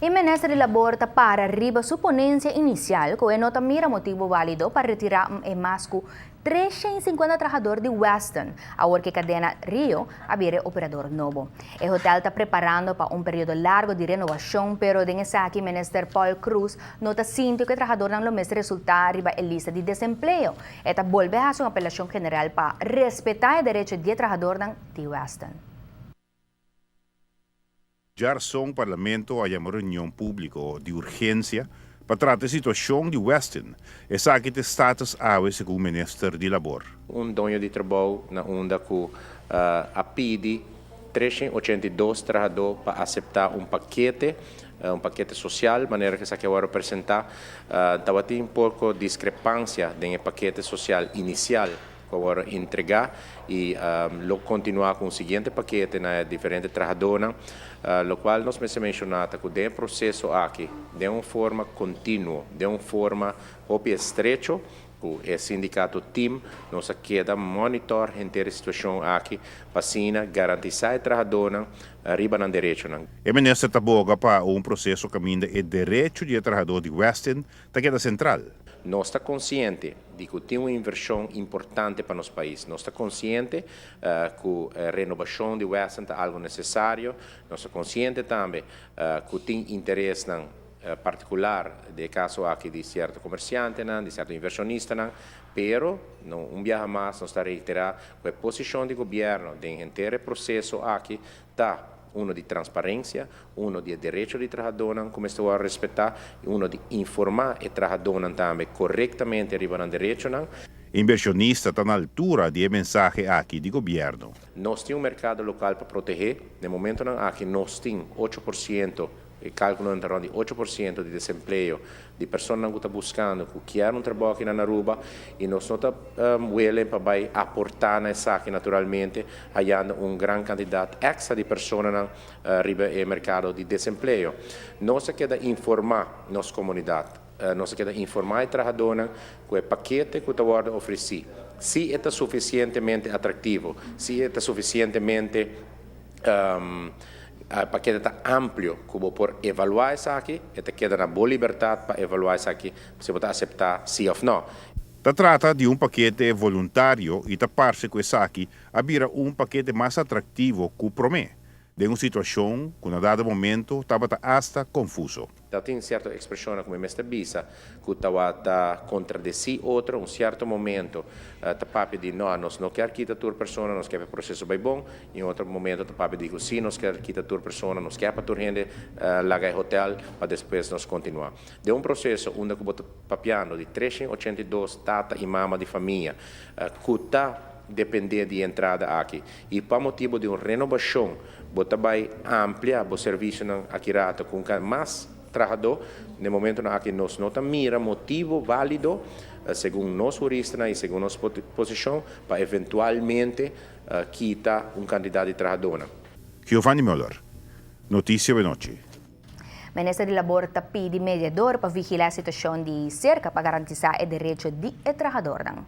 E minister di Labor ta para riba su ponencia inicial cu e no ta mira motibo valido pa retira e mas cu 350 trahador di Westin, awor cu cadena Rio a bira operador nobo. E hotel ta preparando pa un periodo largo di renovacion, pero den esaki minister Paul Croes no ta sinti cu e trahadornan lo mester resulta riba e lista di desempleo. E ta bolbe haci un apelacion general pa respeta e derecho di trahadornan di Westin. Diaranson Parlamento a yama reunion publico di urgencia pa trata e situacion di Westin. Esaki ta e status awe segun minister di Labor. Un doño di trabou na unda cu a pidi 382 trahador pa acepta un pakete social, manera cu esaki a presenta, tabatin un poco discrepancia den e pakete social inicial cu a entrega y lo continua cu e siguiente pakete na diferente trahadornan, locual nos mester menciona cu e proceso aki, di un forma continuo, di un forma hopi estrecho, cu e sindicato TIM, nos a keda monitor henter e situacion aki, pa asina garantisa e trahadornan riba nan derecho. E minister ta boga pa un proceso caminda e derecho di trahador di Westin ta keda central. Nos ta consciente di cu tin un inversion importante pa nos pais. Nos ta consciente cu e renovacion di Westin ta algo necesario. Nos ta consciente tambe cu tin interes particular, den caso aki di cierto comerciante, di cierto inversionista, pero no, un biaha mas nos ta reitera cu e posicion di gobierno den henter e proceso aki ta uno di transparencia, uno di derecho di trahador, cu ta respeta, y uno di informa e trahador tambe corectamente riba nan derecho. Inversionista ta na altura di e mensahe aki di gobierno. Nos tin un mercado local pa protege. Na momento aki nos tin 8%, e calculo ta di 8% di desempleo di persona cu ta buscando, cu kier un trabou aki na Aruba, y nos no ta willing pa bay aporta na esaki, naturalmente, hayando un gran cantidad extra di persona riba e mercado di desempleo. Nos a keda informa nos comunidad, nos a keda informa e trahadornan cu e pakete cu ta ofreci, si ta suficientemente atractivo, si ta suficientemente e pakete ta amplio cu por evalua esaki, y ta keda na bo libertad pa evalua esaki, si bo ta acepta si of no. Ta trata di un pakete voluntario y ta parce cu esaki a bira un pakete mas atractivo cu prome, den un situacion cu na dado momento tabata hasta confuso. Da tin cierto expresion como mester bisa cu ta contradeci otro. Un cierto momento ta papia di no, nos no kier kita tur persona, nos kier proceso bay bon, y otro momento ta papia di si, nos kier kita tur persona, nos kier pa tur hende laga hotel pa despues nos continua. Den un proceso unda cu ta papiando di 382 tata y mama di famia cu ta depende di entrada aki y pa motibo di un renovacion bo ta bay amplia e servicio aki rato cu mas trahador, na momento aki nos no mira motibo valido, segun nos hurista y segun nos posicion, pa eventualmente kita un cantidad di trahador. Giovanni Müller, Noticia di Anochi. Minister di Labor ta pidi mediador pa vigila e situacion di cerca pa garantisa e derecho di trahador.